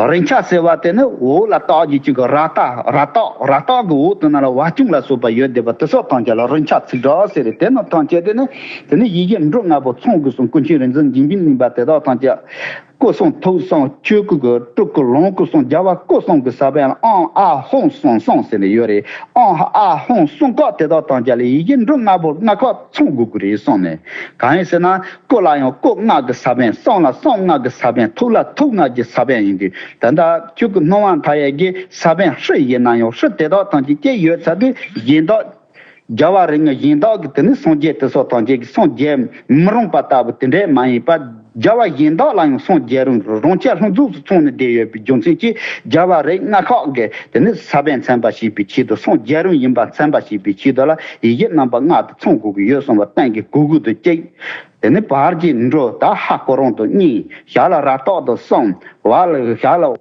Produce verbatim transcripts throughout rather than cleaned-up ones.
རིན་ཆ་ཟེར་བ་དེ་ནི་འོག་ལ་བཏགས་ཀྱི་གཅིག་གི་ར་བཏགས་ར་བཏགས་ར་བཏགས་ཀྱི་འོག་དེ་ན་ལ་བ་ཅུང་ལ་སོགས་པ་ཡོད་བསྡད་པ་དེ་སོགས་ཐམས་ཅད་ལ་རིན་ཆ་ཚིག་གྲོགས་ཟེར་རེད། དེ་རྣམས་ཐམས་ཅད་དེ་ནི་དེ་ནི་ཡི་གེ་འབྲུ་ལྔ་པོ་ཚང་དགོས་གསུངས། ཀུན་མཁྱེན་རིག་འཛིན་འཇིགས་མེད་གླིང་པ་དེ་དག་ཐམས་ཅད་སྐུ་གསུང་ཐུགས་གསུང་ཆོས་སྐུ་གི་སྤྲུལ་སྐུ་ལོངས་སྐུ་གསུང་རྒྱལ་བ་སྐུ་གསུང་གི་ས་བོན་ལ་ཨང་ཨ་ཧོང་སོང་སོང་ཟེར་ནས་ཡོད་རེད། ཨང་ཨ་ཧོང་སོང་ཁག་དེ་དག་ཐམས་ཅད་ལ་ཡི་གེ་འབྲུ་ལྔ་པོ་ལྔ་ཁག་ཚང་དགོས་ཀྱི་རེད་གསུངས་ནས། གང་ཡིན་ཟེར་ན། སྐུ་ལ་ཡང་སྐུ་ལྔ་གི་ས་བོན། གསུང་ལ་གསུང་ལྔ་གི་ས་བོན། ཐུགས་ལ་ཐུགས་ལྔ་གི་ས་བོན་ཡིན་དུས། ད་ལྟ་ཆོས་སྐུ་སྣང་བ་མཐའ་ཡས་ཀྱི་ས་བོན་ཧྲཱི་ཡིན་ན་ཡང་ཧྲཱི་དེ་དག་ཐམས་ཅད་ཀྱི་ཡོད་ཚད་དུ་གཞན་དག་རྒྱལ་བ་རིགས་ལྔ་གཞན་དག་གི་དེ་ནི་སངས་རྒྱས་དེ་སོགས་ཐམས་ཅད་ཀྱི་སངས་རྒྱས་མི་རུང་པ་ལྟ་བུ་དེ་འདྲས་མ་ཡིན་པ། རྒྱལ་བ་གཞན་དག་ལ་ཡང་སངས་རྒྱས་རུང་རང་ཆས་ལྷུན་གྲུབ་སུ་ཚང་ནས་བསྡད་ཡོད་པའི་རྒྱུ་མཚན་གྱིས་རྒྱལ་བ་རིགས་ལྔ་ཁག་གི་དེ་ནི་ས་བོན་མཚོན་པ་བྱེད་པའི་ཆེད་དུ་སངས་རྒྱས་རུང་ཡིན་པ་མཚོན་པ་བྱེད་པའི་ཆེད་དུ་ལ་ཡི་གེ་རྣམ་པ་ལྔ་དེ་ཚང་དགོས་ཀྱི་ཡོད་གསུངས་པ་གཏན་གྱི་གོ་དགོས་དུ་གཅིག་དེ་ནི་བར་གྱི་འབྲུ་ད་ཧ་གོ་རུང་དུ་གཉིས། ཞབས་ལ་ར་བཏགས་དུ་གསུམ། བ་ལ་ཞབས་ལ་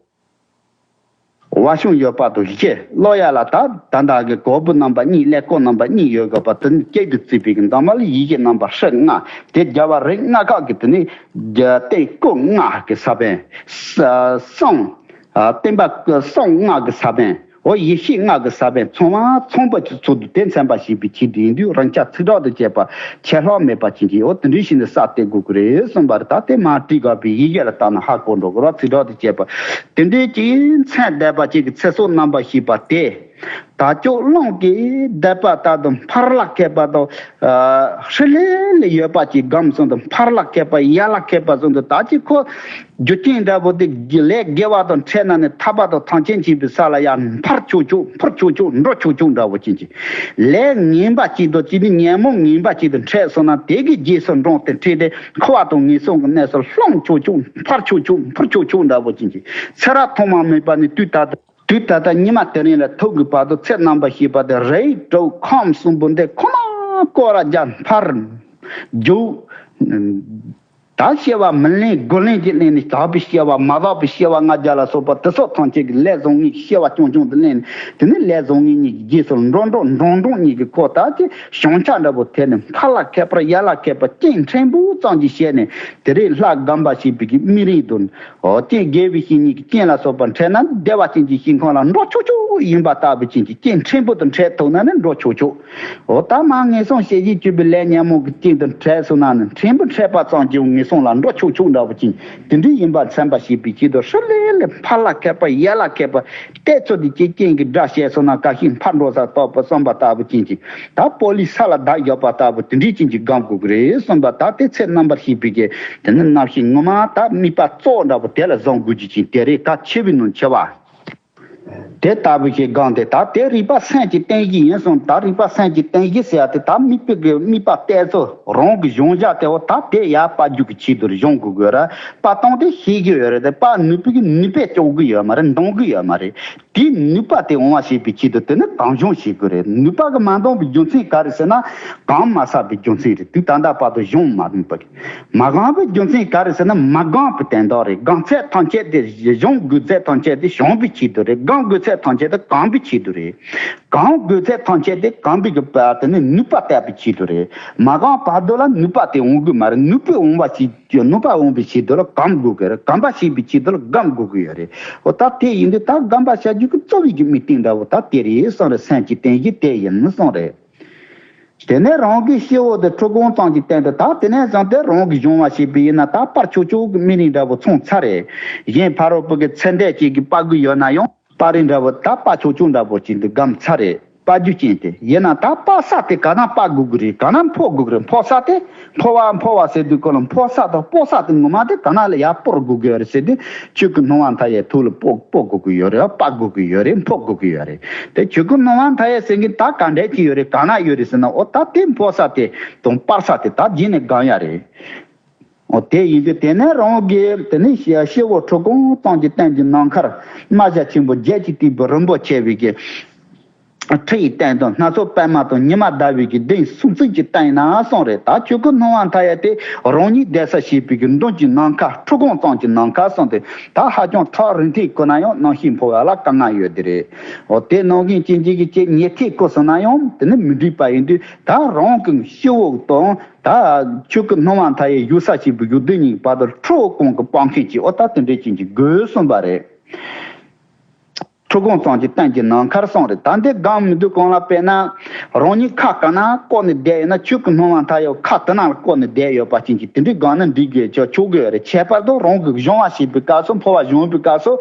བ་ཤུང་ཡོད་པ་དུ་བཞི། ཀློག་ཡ་ལ་ད་ད་ལྟ་གི་གོ་བུ་རྣམ་པ་གཉིས་ཀླད་ཀོར་རྣམ་པ་གཉིས་ཡོད་དགོས་པ་དེ་ནི་གཅིག་ཏུ་བརྩིས་པའི་གི་འདབ་མ་ལ་ཡི་གེ་རྣམ་པ་ཧྲཱི་ལྔ། དེ་རྒྱལ་བ་རིགས་ལྔ་ཁག་གི་དེ་ནི་རྒྱ་སྟེང་སྐུ་ལྔ་གི་ས་བོན། ས་གསུང་། ཨ། བསྟན་པ་གསུང་ལྔ་གི་ས་བོན། འོ་ཡེ་ཤེས་ལྔ་གི་ས་བོན་ཚང་མ་ཚང་པ་ཚུལ་དུ་དེ་མཚོན་པ་ཞེས་པའི་ཆེད་དུ་ཡིན་དུས་རང་ཆ་ཚིག་གྲོགས་དང་བཅས་པ་ཆད་ལྷག་མེད་པ་ཅན་གྱི་འོ་དེ་འདྲའི་ཞིག་ནི་ས་དེ་དགོས་ཀྱི་རེད་གསུངས་པ་རེད། ད་དེ་མ་བྲིས་དགོས་པའི་ཡི་གེ་ལ་བལྟས་ན་ཧ་གོ་འགྲོ་གི་རེད། ཚིག་གྲོགས་དང་བཅས་པ་དེ་འདྲའི་ཅིག་མཚན་བསྡད་པ་ཅིག་གི་ཚེ་སྲོག་རྣམ་པ་ཞེས་པ་དེ། ད་ཅོག་རླུང་གིས་བསྡད་པ་ལྟར་དུ་འཕར་ལ་ཁད་པ་དང་། ཧྲི་ལི་ལི་ཡོད་པ་ཅིག་སྒམ་ཚུལ་དུ་འཕར་ལ་ཁད་པ་ཡལ་ལ་ཁད་པ་ཚུལ་དུ་ད་ཅིག་ཁོ། རྒྱུ་རྐྱེན་འདྲ་པོ་དེ་ལས་དགེ་བ་དང་འཕྲད་ན་ནི་ཐར་པ་དང་ཐམས་ཅད་མཁྱེན་པའི་ས་ལ་ཡར་འཕར་ཆོག་ཆོག་འཕུར་ཆོག་ཆོག་འགྲོ་ཆོག་ཆོག་འདྲ་པོ་ཅན་གྱི། ལས་ངན་པ་ཅིག་དང་ཅི་ནི་ཉོན་མོངས་ངན་པ་ཅིག་ཏུ་འཕྲད་སོང་ན་དེ་གི་རྗེས་སུ་འབྲངས་ཏེ་འཕྲད་དེ་འཁོར་བ་དང་ངན་སོང་གི་གནས་སུ་ལྷུང་ཆོག་ཆོག་འཕར་ཆོག་ཆོག་འཕུར་ཆོག་ཆོག་འདྲ་པོ་ཅན་གྱི། ཚེ་རབས་ཐོག་མ་མེད་པ་ནས་དུས་ད་ལྟ། དུས་ད་ལྟ་ཉི་མ་དེ་རིང་ལ་ཐུག་གི་བར་དུ་ཚེ་རྣམ་པ་ཞེས་པ་དེ་རིགས་དྲུག་ཁམས་གསུམ་པོ་འདི་ཁོ་ན་སྐོར་ར་རྒྱ་འཕར་རྒྱུག་ད་སྐྱེ་བ་མི་ལེན་དགུ་ལེན་གྱི་ལེན་ནས་དག་པའི་སྐྱེ་བ་མ་དག་པའི་སྐྱེ་བ་ལྔ་བརྒྱ་ལ་སོགས་པ་དེ་སོགས་ཐམས་ཅད་ཀྱི་ལས་བཟང་ངན་གྱི་སྐྱེ་བ་རྐྱང་རྐྱང་དུ་ལེན་ནས་དེ་ནས་ལས་བཟང་ངན་གཉིས་ཀྱི་རྗེས་སུ་འགྲོ་འགྲོ་འགྲོ་འགྲོ་གཉིས་ཀྱི་ཁོ་ཐག་གི་བྱང་ཆ་འདྲ་པོ་དེ་ནི་འཕར་ལ་ཁད་པར་ཡལ་ལ་ཁད་པར་སྐྱེ་ཕྲན་བུ་ཙམ་གྱི་བཤད་ནས་དེ་རིང་ལྷ་སྒོམ་པ་ཞེས་པའི་གི་མི་རིགས་དུ། འོ་རྐྱེན་དགེ་བའི་བཤེས་གཉེན་གྱི་རྐྱེན་ལ་སོགས་པ་འཕྲད་ན་བདེ་བ་ཅན་གྱི་ཞིང་ཁམས་ལ་འགྲོ་ཆོག་ཆོག་ཡིན་པ་ལྟ་བུ་ཅན་གྱི་རྐྱེན་ཕྲན་བུ་དུ་འཕྲད་ཐུབ་ན་ནི་འགྲོ་ཆོག་ཆོག་འོ་ད་མ་ངན་སོང་ཞེ་གཅིག་གཅོད་པའི་ལས་ཉོན་མོངས་ཀྱི་རྐྱེན་དུ་འཕྲད་སོང་ན་ནི་ཕྲན་བུ་འཕྲད་པ་ཙམ་གྱིས་ངན་སོང་ལ་འགྲོ་ཆོག་ཆོག་འདྲ་བུ་ཅན་དེ་འདྲའི་ཡིན་པ་མཚོན་པ་ཞེས་པའི་ཆེད་དུ་ཧྲི་ལི་ལི་འཕར་ལ་ཁད་པ་ཡལ་ལ་ཁད་པ་བལྟས་ཚོད་དེ་ཀྱི་རྐྱེན་གྱི་དགྲ་བཤད་སོང་ན་ག་ཤིན་འཕར་འགྲོ་ས་རྟོགས་པ་བསམ་པ་ལྟ་བུ་ཅན་གྱི། ད་སྤོ་ལོའི་ས་ལ་བདག་བཞག་པ་ལྟ་བུ་དེ་འདྲའི་ཅན་གྱི་སྒོམ་དགོས་ཀྱི་རེད་གསུངས་པ། ད་དེ་ཚེ་རྣམ་པར་ཤེས་པའི་གི་དེ་ནི་རྣམ་ཤེས་ངོ་མ་ད་དམིགས་པ་གཙོ་བོ་འདྲ་པོ་དེ་ལ་བཟུང་དགོས་རྒྱུ་ཅན་དེ་རེད། གལ་ཆེ་བའི་ནང་ཆེ་བ། དེ་ལྟ་བུ་ཞིག་སྒོམ་སྟེ་ད་དེ་རིག་པ་སེམས་ཀྱི་རྟེན་གཞི་ཡིན་གསུངས། ད་རིག་པ་སེམས་ཀྱི་རྟེན་གཞི་ཟེར་ཡ་དེ་ད་དམིགས་པའི་གི་དམིགས་པ་གཏད་ཚོད་རང་གི་གཞུང་བཞག་དེ་འོ་ད་དེ་ཡར་སྤར་རྒྱུ་གི་ཆེད་དུ་སྦྱོང་དགོས་དགོས་ར། སྤར་སྟངས་དེ་ཤེས་ཀྱི་ཡོད་རེད་དེ་སྤར་ནུས་པའི་གི་ནུས་པས་སྐྱོབ་གི་ཡོད་མ་རེད། འདང་གི་ཡོད་མ་རེད། དེའི་ནུས་པ་དེ་འོང་བ་བྱེད་པའི་ཆེད་དུ་དེ་ནི་གང་བྱུང་བྱེད་དགོས་རེད། ནུས་པ་གི་མ་འདང་བའི་རྒྱུ་མཚན་ག་རེ་ཟེར་ན་གང་མ་ཟག་པའི་རྒྱུ་མཚན་རེད། དུས་ད་ལྟ་བར་དུ་གཞུང་མ་འདང་པ་གི་མ་གང་བའི་རྒྱུ་མཚན་ག་རེ་ཟེར་ན་མ་གང་བའི་དོན་དག་རེད། གང་ཚད་ཐམས་ཅད་དེ་གཞུང་དགོས་ཚད་ཐམས་ཅད་དེ་བྱང་བའི་ཆེད་དུ་རེད། གང་དགོས་ཚད་ཐམས་ཅད་དེ་གང་བའི་ཆེད་དུ་རེད། གང་དགོས་ཚད་ཐམས་ཅད་དེ་གང་བའི་གི་པ་དེ་ནི་ནུས་པ་བཏབ་པའི་ཆེད་དུ་རེད། མ་གང་བར་དུ་ལ་ནུས་པ་དེ་འོང་གི་མ་རེད། ནུས་པ་འོང་བ་ཞིག་ཀྱི་ནུས་པ་འོང་བའི་ཆེད་དུ་ལ་གོམས་དགོས་ཀྱི་རེད། གོམས་པ་བྱེད་པའི་ཆེད་དུ་ལ་སྒོམ་དགོས་ཀྱི་ཡོད་རེད། འོ་ད་དེ་ཡིན་དུས་ད་སྒོམ་པ་བྱ་རྒྱུ་གི་གཙོ་བོའི་གི་དམིགས་རྟེན་འདྲ་བོ་ད་དེ་རེད་གསུངས་རེད། སེམས་ཀྱི་རྟེན་གཞི་དེ་ཡིན་གསུངས་རེད། དེ་ནས་རང་གི་སྤྱི་བོ་དེ་ཁྲུ་གུང་ཙམ་གྱི་སྟེང་དུ་ད་དེ་ནས་བཟུང་སྟེ་རང་གི་གཞུང་བ་བྱེད་པ་ཡིན་ན་ད་སྤར་ཆོག་ཆོག་གི་དམིགས་རྟེན་འདྲ་བོ་ཚང་ཚར་རེད། གཞན་ཕ་རོལ་པོ་གི་ཚེ་འདས་ཅིག་གི་སྤར་དགོས་ཡོད་ན་ཡང་། སྤར་རིན་འདྲ་བོ་ད་སྤར་ཆོག་ཆོག་འདྲ་བོ་ཅིག་འདི་སྒོམ་ཚར་རེད། སྤར་རྒྱུ་ཅན་དེ་ཡིན་ན་ད་སྤར་ས་དེ་ག་ན་སྤར་དགོས་ཀྱི་རེད། ག་ན་འཕོ་དགོས་ཀྱི་རེད། འཕོ་ས་དེ་འཕོ་བ་འཕོ་བ་ཟེར་དུས་ཀོ་ལ་འཕོ་ས་དང་སྤོ་ས་དེ་ངོ་མ་དེ་ག་ན་ལ་ཡར་སྤོར་དགོས་ཀྱི་ཡོད་རེད་ཟེར་དུས་ཆོས་སྐུ་སྣང་བ་མཐའ་ཡས་ཐུགས་ལ་སྤོ་སྤོ་དགོས་ཀྱི་ཡོད་རེད། སྤར་དགོས་ཀྱི་ཡོད་རེད། འཕོ་དགོས་ཀྱི་ཡོད་རེད། དེ་ཆོས་སྐུ་སྣང་བ་མཐའ་ཡས་ཟེར་མཁན་ད་ག་འདྲས་ཅིག་ཡོད་རེད། ག་ན་ཡོད་རེད་ཟེར་ན་འོ་ད་དེ་འཕོ་ས་དེ་དང་སྤར་ས་དེ་ད་རྗེས་ནས་སྒོམ་ཡ་རེད། འོ་དེ་ཡིན་དུས་དེ་ནས་རང་གི་དེ་ནས་སྤྱི་བོ་ཁྲུ་གུང་ཙམ་གྱི་སྟེང་གི་ནམ་མཁར་རྨ་བྱ་ཆེན་པོ་བརྒྱད་ཀྱི་སྟེང་དུ་རིན་པོ་ཆེ་བའི་གི་ཁྲི་ཡི་སྟེང་དུ་སྣ་ཚོགས་པད་མ་དང་ཉི་མ་ཟླ་བའི་གི་གདན་སུམ་བརྩེགས་ཀྱི་སྟེང་ན་གསུངས་རེད། ད་ཆོས་སྐུ་སྣང་བ་མཐའ་ཡས་དེ་རང་ཉིད་བསྡད་ས་བྱེད་པའི་གི་མདུན་གྱི་ནམ་མཁའ་ཁྲུ་གུང་ཙམ་གྱི་ནམ་མཁའ་གསུངས་ཏེ་ད་ཧ་ཅང་ཐག་རིང་ཐིག་ཁོ་ན་ཡང་རྣམ་ཤེས་འཕོ་བ་ལ་དཀའ་ངལ་ཡོད་དེ་རེད། འོ་དེ་ནང་བཞིན་ཅན་གྱི་གི་ཅེས་ཉེ་ཐིག་ཁོ་སོང་ན་ཡང་དེ་ནི་མི་འགྲིག་པ་ཡིན་དུས་ད་རང་གི་སྤྱི་བོ་དང་། ད་ཆོས་སྐུ་སྣང་བ་མཐའ་ཡས་བཞུགས་ས་ཞིག་པུ་བཞུགས་དུས་ཉིད་བར་དུ་ཁྲོ་བོ་གང་གི་སྤང་མཁན་གྱི་འོ་ད་དེ་འདྲའི་ཅན་གྱི་དགོས་གསུངས་པ་རེད། ཁྲི་སྒང་ཙམ་གྱི་སྟེང་གི་ནམ་མཁར་སོང་རེད། ད་འདི་སྒང་མི་འདུག་གང་ལ་དཔེར་ན། རང་ཉིད་ཁ་ག་ན་བཀོད་ནས་བསྡད་ཡོད་ན་ཆོས་སྐུ་སྣང་བ་མཐའ་ཡས་ཁ་དེ་ན་ལ་བཀོད་ནས་བསྡད་ཡོད་པ་ཅན་གྱི་དེ་འདྲའི་སྒང་ན་འགྲིག་གི་ཆོག་ཆོག་གི་ཡོད་རེད། ཁྱད་པར་དུ་རང་གི་སྦྱོང་བ་བྱེད་པའི་སྐབས་སུ་འཕོ་བ་སྦྱོང་བའི་སྐབས་སུ་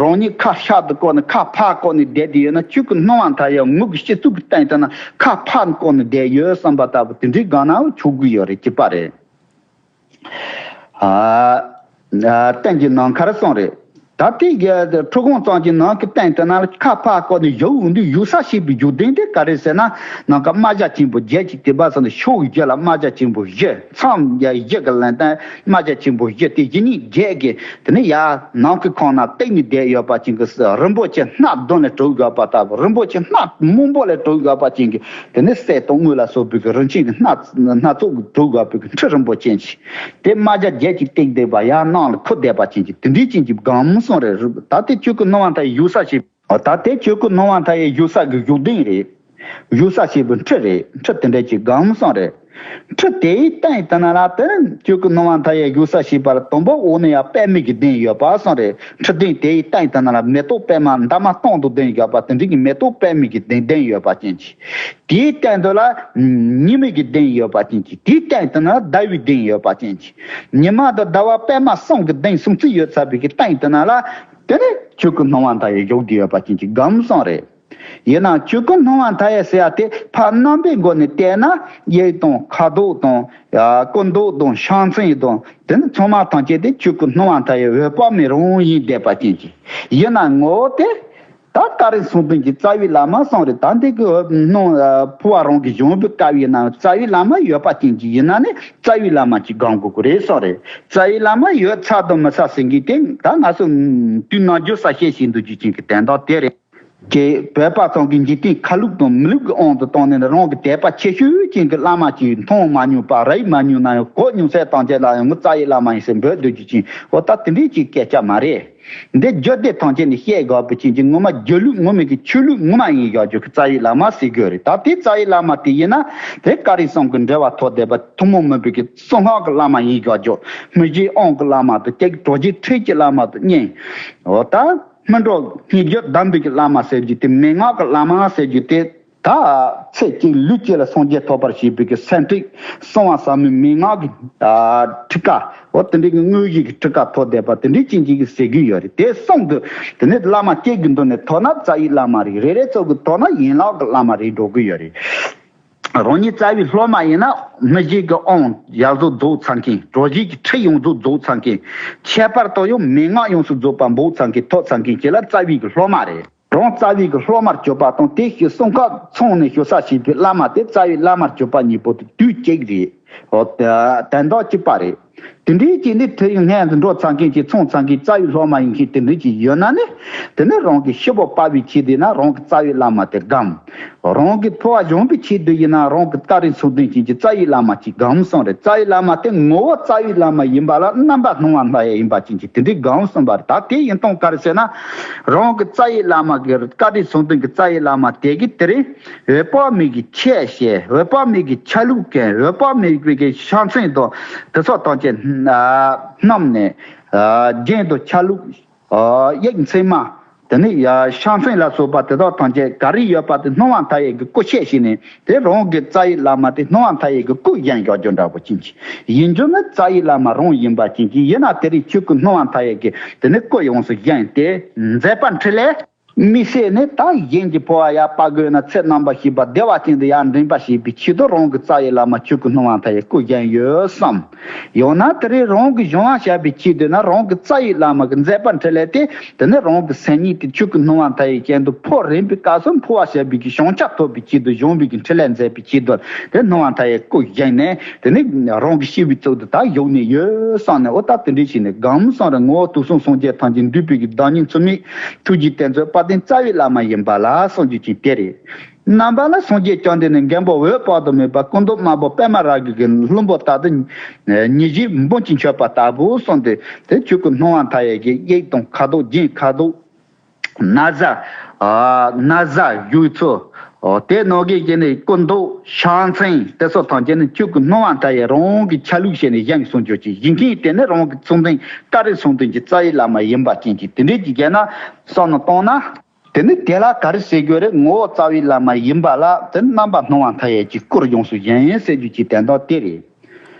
རང་ཉིད་ཁ་ཤར་དུ་བཀོད་ནས་ཁ་ཕར་བཀོད་ནས་བསྡད་དེ་ཡོད་ན་ཆོས་སྐུ་སྣང་བ་མཐའ་ཡས་ངུ་གི་སྤྱི་གཙུག་གི་སྟེང་དེ་ན་ཁ་ཕར་བཀོད་ནས་བསྡད་ཡོད་བསམ་པ་ལྟ་བུ་དེ་འདྲའི་སྒང་ན་ཆོག་གི་ཡོད་རེད། གཅིག་པ་རེད། ཨ། ཨ། སྟེང་གི་ནམ་མཁར་སོང་རེད། ད་ལྟའི་གི་ཁྲི་སྒང་ཙམ་གྱི་ནང་གི་སྟེང་དེ་ན་ལ་ཁ་ཕར་བཀོད་ནས་བཞུགས་འོང་དུས་བཞུགས་ས་ཞེས་པའི་བཞུགས་གདན་དེ་ག་རེ་ཟེར་ན། ནམ་མཁའ་རྨ་བྱ་ཆེན་པོ་བརྒྱད་ཅིག་དེ་བ་སོང་ནས་ཕྱོགས་བཞི་ལ་རྨ་བྱ་ཆེན་པོ་བཞི། མཚམས་བཞི་གི་ལན་སྟེང་རྨ་བྱ་ཆེན་པོ་བཞི་དེ་བཞི་ཉིས་བརྒྱད་ཀྱི་དེ་ནས་ཡར་ནམ་མཁའི་ཁོངས་ན་བཏེགས་ནས་བསྡད་ཡོད་པ་ཅན་གྱི་རིན་པོ་ཆེ་སྣ་བདུན་ལས་གྲུབ་ཡོད་པ་ལྟ་བུ། རིན་པོ་ཆེ་སྣ་མང་པོ་ལས་གྲུབ་ཡོད་པ་ཅན་གྱི་དེ་ནས་གསེར་དང་དངུལ་ལ་སོགས་པའི་གི་རིན་ཆེན་གྱི་སྣ་སྣ་ཚོགས་ཀྱིས་གྲུབ་ཡོད་པའི་གི་ཁྲི་རིན་པོ་ཆེ་ཅིག་དེ་རྨ་བྱ་བརྒྱད་ཀྱིས་བཏེགས་བསྡད་པ་ཡར་ནང་ལ་འཁུར་བསྡད་པ་ཅན་གྱི་དེ་འདྲའི་ཅན་གྱི་སྒང་སོང་རེད། ད་དེ་ཆོས་སྐུ་སྣང་བ་མཐའ་ཡས་བཞུགས་ས་ཞེས། ད་དེ་ཆོས་སྐུ་སྣང་བ་མཐའ་ཡས་བཞུགས་ས་གི་བཞུགས་གདན་རེད། བཞུགས་ས་ཞེས་པའི་ཁྲི་རེད། ཁྲི་དེ་འདྲ་ཅིག་སྒང་སོང་རེད། ཁྲི་དེའི་སྟེང་དེ་ན་ལ་དེ་ཆོས་སྐུ་སྣང་བ་མཐའ་ཡས་བཞུགས་ས་ཞེས་པ་ལ་དང་པོ་འོག་ན་ཡང་པདྨའི་གི་གདན་ཡོད་པ་སོང་རེད། ཁྲི་གདན་དེའི་སྟེང་དེ་ན་ལ་མེ་ཏོག་པདྨ་འདབ་མ་སྟོང་དུ་ལྡན་ཡོད་པ་དེ་འདྲའི་གི་མེ་ཏོག་པདྨའི་གི་གདན་གདན་ཡོད་པ་ཅན་ཅིག་དེའི་སྟེང་དུ་ལ་ཉི་མའི་གི་གདན་ཡོད་པ་ཅན་ཅིག་དེའི་སྟེང་དུ་ན་ཟླ་བའི་གདན་ཡོད་པ་ཅན་ཅིག་ཉི་མ་དང་ཟླ་བ་པདྨ་གསུམ་གྱི་གདན་སྲུང་བརྩི་ཡོད་ཚར་བའི་གི་སྟེང་དུ་ན་ལ་དེ་ནས་ཆོས་སྐུ་སྣང་བ་མཐའ་ཡས་བཞུགས་བསྡད་ཡོད་པ་ཅན་གྱི་སྒང་སོང་རེད། ཡིན་ནའང་ཆོས་སྐུ་སྣང་བ་མཐའ་ཡས་ཟེར་ཡ་དེ་ཕར་རྣམ་པའི་སྒོ་ནས་བལྟས་ན་གཡས་དང་ཁ་དོག་དང་། ཡ། སྐུ་མདོག་དང་ཕྱག་མཚན་དང་དེ་ནི་ཚང་མ་ཐམས་ཅད་དེ་ཆོས་སྐུ་སྣང་བ་མཐའ་ཡས་འོད་དཔག་མེད་རང་ཡིན་བསྡད་པ་ཅན་གྱི། ཡིན་ན་ངོ་བོ་དེ། ད་བཀའ་དྲིན་གསུམ་ལྡན་གྱི་རྩ་བའི་བླ་མ་སོང་རེད། ད་འདི་གི་སྣང་འཕོ་བ་རང་གི་གཞུང་པའི་སྐབས་ཡིན་ན་རྩ་བའི་བླ་མ་ཡོད་པ་ཅན་གྱི་ཡིན་ན་ནི་རྩ་བའི་བླ་མ་གཅིག་སྒང་དགོས་ཀྱི་རེད་སོང་རེད། རྩ་བའི་བླ་མ་ཡོད་ཚར་དང་མི་ཚར་ཟེར་མཁན་དེ་ད་ང་ཚོ་དུས་ནམ་རྒྱུན་གསལ་བཤད་བྱེད་འདུག་རྒྱུ་ཅན་གྱི་དོན་དག་དེ་རེད། ཀྱེ། བོད་པ་ཚང་གི་འཇིག་རྟེན་ཁ་ལུག་དང་མི་ལུག་གི་དབང་དུ་བཏང་ནས་རང་གི་དད་པ་ཆེ་ཤོས་ཅན་གྱི་བླ་མ་ཅིག་མཐོང་མ་མྱོང་པ་རིག་མ་མྱོང་ན་ཡང་གོ་མྱོང་ཚད་ཐམས་ཅད་ལ་ཡང་ངོ་རྩ་བའི་བླ་མ་ཡིན་ཟེར་འབོད་སྡོད་རྒྱུ་ཅན་འོ་ད་དེ་འདྲའི་ཅིག་སྐད་ཆ་མ་རེད། འདི་རྒྱུད་སྡེ་ཐམས་ཅད་ནས་བཤད་དགོས་པ་ཅན་གྱི་ངོ་མ་རྒྱུད་ལུགས་ངོ་མ་གི་ཆོས་ལུགས་ངོ་མ་ཡིན་ཡག་རྒྱུ་གི་རྩ་བའི་བླ་མ་ཟེར་དགོས་རེད། ད་དེ་རྩ་བའི་བླ་མ་དེ་ཡིན་ན་དེ་བཀའ་དྲིན་གསུམ་གྱི་འབྲེལ་བ་ཐོགས་བསྡད་པ་ཐུན་མོང་མིན་པའི་གི་གསང་སྔགས་ཀྱི་བླ་མ་ཡིན་ཡག་རྒྱུ། སྨིན་བྱེད་དབང་གི་བླ་མ་དང་གཅིག་གྲོལ་བྱེད་འཁྲིད་ཀྱི་བླ་མ་དང་གཉིས། འོ་ད། སྨིན་གྲོལ་སྔགས་རྒྱུད་གདམས་པའི་གི་བླ་མ་ཟེར་རྒྱུ་དེ་མན་ངག་གི་བླ་མ་ཟེར་རྒྱུ་དེ་ད་ཚེ་གཅིག་ལུས་གཅིག་ལ་སངས་རྒྱས་ཐོབ་པར་བྱེད་པའི་གི་སེམས་ཁྲིད་གསང་བ་ཟབ་མོའི་མན་ངག་གི་ཨ་ཁྲིད་ཀ་འོ་དེ་འདྲའི་གི་དངོས་གཞི་གི་ཁྲིད་ཀ་ཐོབ་བསྡད་པ་དེ་འདྲའི་ཅན་ཅིག་གི་ཟེར་གི་ཡོད་རེད། དེ་གསུམ་དུ་དེ་ནས་བླ་མ་གཅིག་གི་མདུན་ནས་ཐོབ་ན་རྩ་བའི་བླ་མ་རེད། རེ་རེ་ཚོ་གི་ཐོབ་ན་ཡན་ལག་གི་བླ་མ་རེད་འགྲོ་གི་ཡོད་རེད། རང་ཉིད་རྩ་བའི་སློབ་མ་ཡིན་ན་སྨིན་བྱེད་ཀྱི་དབང་ཡག་བཟོ་རྫོགས་ཚར་མཁན། གྲོལ་བྱེད་ཀྱི་ཁྲིད་ཡོངས་རྫོགས་རྫོགས་ཚར་མཁན། ཁྱད་པར་དུ་ཡང་མན་ངག་ཡོངས་སུ་རྫོགས་པ་འབོགས་ཚར་མཁན་ཐོབ་ཚར་མཁན་བཅས་ལ་རྩ་བའི་གི་སློབ་མ་རེད། རང་རྩ་བའི་གི་སློབ་མར་གྱུར་པ་དང་དེ་བཞིན་གསུམ་ཀ་ཚང་ནས་བཞུགས་ས་བྱེད་པའི་བླ་མ་དེ་རྩ་བའི་བླ་མར་གྱུར་པ་གཉིས་པོ་དེ་དུས་གཅིག་རེད། འོ་དོན་དག་གཅིག་པ་རེད། དེ་འདྲའི་ཅིག་ནི་ཁྲིད་ཡིག་སྔོན་དུ་འགྲོ་ཚར་མཁན་གྱི་ཚང་ཚར་མཁན་རྩ་བའི་སློབ་མ་ཡིན་མཁན་དེ་འདྲའི་ཅིག་ཡོད་ན་ནི། དེ་ནི་རང་གི་ཤི་བོ་སྤར་བའི་ཆེད་དུ་ཡིན་ན་རང་གི་རྩ་བའི་བླ་མ་དེ་སྒོམ། རང་གི་འཕོ་བ་སྦྱོང་བའི་ཆེད་དུ་ཡིན་ན་རང་གི་བཀའ་དྲིན་གསུམ་ལྡན་ཅན་གྱི་རྩ་བའི་བླ་མ་ཅིག་སྒོམ་གསུངས་རེད། རྩ་བའི་བླ་མ་དེ་ངོ་བོ་རྩ་བའི་བླ་མ་ཡིན་པ་ལ་རྣམ་པ་སྣང་བ་མཐའ་ཡས་ཡིན་པ་ཅན་གྱི་དེ་འདྲའི་སྒོམ་གསུངས་པ་རེད། ད་དེ་ཡིན་སྟངས་ག་རེ་ཟེར་ན། རང་གི་རྩ་བའི་བླ་མ་གི་བཀའ་དྲིན་གསུམ་ལྡན་གྱི་རྩ་བའི་བླ་མ་དེ་གི་དེ་རིང་འོད་དཔག་མེད་ཀྱི་ཆས་བྱས། འོད་དཔག་མེད་ཀྱི་ཆ་ལུགས་ཀྱི་འོད་དཔག་མེད་པའི་གི་ཕྱག་མཚན་དང་དེ་སོགས་ཐམས་ཅད་བསྣམས་ནས། རྒྱན་དང་ཆ་ལུགས། དབྱིག་མཚན་མ། དེ་ནས་ཕྱག་མཚན་ལ་སོགས་པ་དེ་དག་ཐམས་ཅད་ག་རེ་ཡོད་པ་དེ་སྣང་བ་མཐའ་ཡས་ཀྱི་སྐུ་ཤས་ཤིག་ནས་དེ་རང་གི་རྩ་བའི་བླ་མ་དེ་སྣང་བ་མཐའ་ཡས་ཀྱི་སྐུ་བཞེངས་བཞག་རྒྱུ་འདྲ་པོ་ཅན་གྱི་ཡིན་རྒྱུ་ནི་རྩ་བའི་བླ་མ་རང་ཡིན་པ་ཅན་གྱི་ཡིན་ན་དེ་རིང་ཆོས་སྐུ་སྣང་བ་མཐའ་ཡས་ཀྱི་དེ་ནས་སྐུ་ཡོངས་སུ་བཞེངས་ཏེ་མཛད་པ་འཕྲིན་ལས། དམིགས་བསལ་ནི་ད་གཞན་གྱི་འཕོ་བ་ཡར་སྤར་དགོས་ན་ཚེ་རྣམ་པ་ཤེས་པ་བདེ་བ་ཅན་དུ་ཡར་འདྲེན་པ་བྱེད་པའི་ཆེད་དུ་རང་གི་རྩ་བའི་བླ་མ་ཆོས་སྐུ་སྣང་བ་མཐའ་ཡས་སྐུ་བཞེངས་ཡོད་བསམ། ཡང་ན་དེ་རིང་རང་གི་སྦྱོང་བ་བྱ་བའི་ཆེད་དུ་ན་རང་གི་རྩ་བའི་བླ་མ་གི་མཛད་པ་འཕྲིན་ལས་དེ་དེ་ནི་རང་གི་སེམས་ཉིད་དེ་ཆོས་སྐུ་སྣང་བ་མཐའ་ཡས་ཅན་དུ་འཕོ་རན་པའི་སྐབས་སུ་འཕོ་བ་བྱ་བའི་གི་བྱང་ཆ་ཐོབ་པའི་ཆེད་དུ་སྦྱོང་བའི་གི་འཕྲིན་ལས་མཛད་པའི་ཆེད་དུ་དེ་སྣང་བ་མཐའ་ཡས་སྐུ་བཞེངས་ནས་དེ་ནི་རང་གི་ཤི་བའི་ཚུལ་དུ་ད་བཞུགས་ནས་ཡོད་བསམ་ནས་འོ་ད་དེ་འདྲའི་བྱས་ནས་སྒོམ་གསུངས་རེད། ངོ་བོ་དུག་གསུམ་སངས་རྒྱས་ཐམས་ཅད་འདུས་པའི་གི་བདག་ཉིད་མཚུངས་མེད་ཐུགས་རྗེའི་གཏེར་མཛོད་དཔལ་ལྡན་རྩ་བའི་བླ་མ་ཡིན་པ་ལ་གསུངས་རྒྱུ་ཅིག་དེ་རེད། རྣམ་པ་ལ་སངས་རྒྱས་བཅོམ་ལྡན་འདས་མགོན་པོ་འོད་དཔག་ཏུ་མེད་པ་སྐུ་མདོག་དམར་པོ་པདྨ་རཱ་གའི་གི་ལྷུན་པོ་ལྟར་དུ་ཉི་ཟེར་འབུམ་གྱིས་མཆོད་པ་ལྟ་བུ་གསུངས་ཏེ་དེ་ཆོས་སྐུ་སྣང་བ་མཐའ་ཡས་ཀྱི་དབྱིག་དང་ཁ་དོག་རྒྱན་ཁ་དོག་ན་བཟའ། ཨ། ན་བཟའ་བཞུགས་ཚུལ། ཨོ། དེ་ནང་གི་གི་ནི་སྐུ་མདོག་ཕྱག་མཚན་དེ་སོགས་ཐམས་ཅད་ནི་ཆོས་སྐུ་སྣང་བ་མཐའ་ཡས་རང་གི་ཆ་ལུགས་བྱས་ནས་བཞེངས་གསུངས་རྒྱུ་ཅིག་ཡིན་མཁན་དེ་ནི་རང་གི་གསུང་འདུན་བཀའ་དྲིན་གསུམ་ལྡན་གྱི་རྩ་བའི་བླ་མ་ཡིན་པ་ཅན་གྱི་དེ་འདྲའི་གི་རྒྱན་ན་བསམ་བློ་བཏང་ན། དེ་ནི་དེ་ལ་ག་རེ་ཟེར་དགོས་རེད། ངོ་བོ་རྩ་བའི་བླ་མ་ཡིན་པ་ལ་དེ་རྣམ་པར་སྣང་བ་མཐའ་ཡས་ཀྱི་སྐུར་ཡོངས་སུ་བཞེངས་ཟེར་རྒྱུ་ཅིག་དོན་དག་དེ་རེད།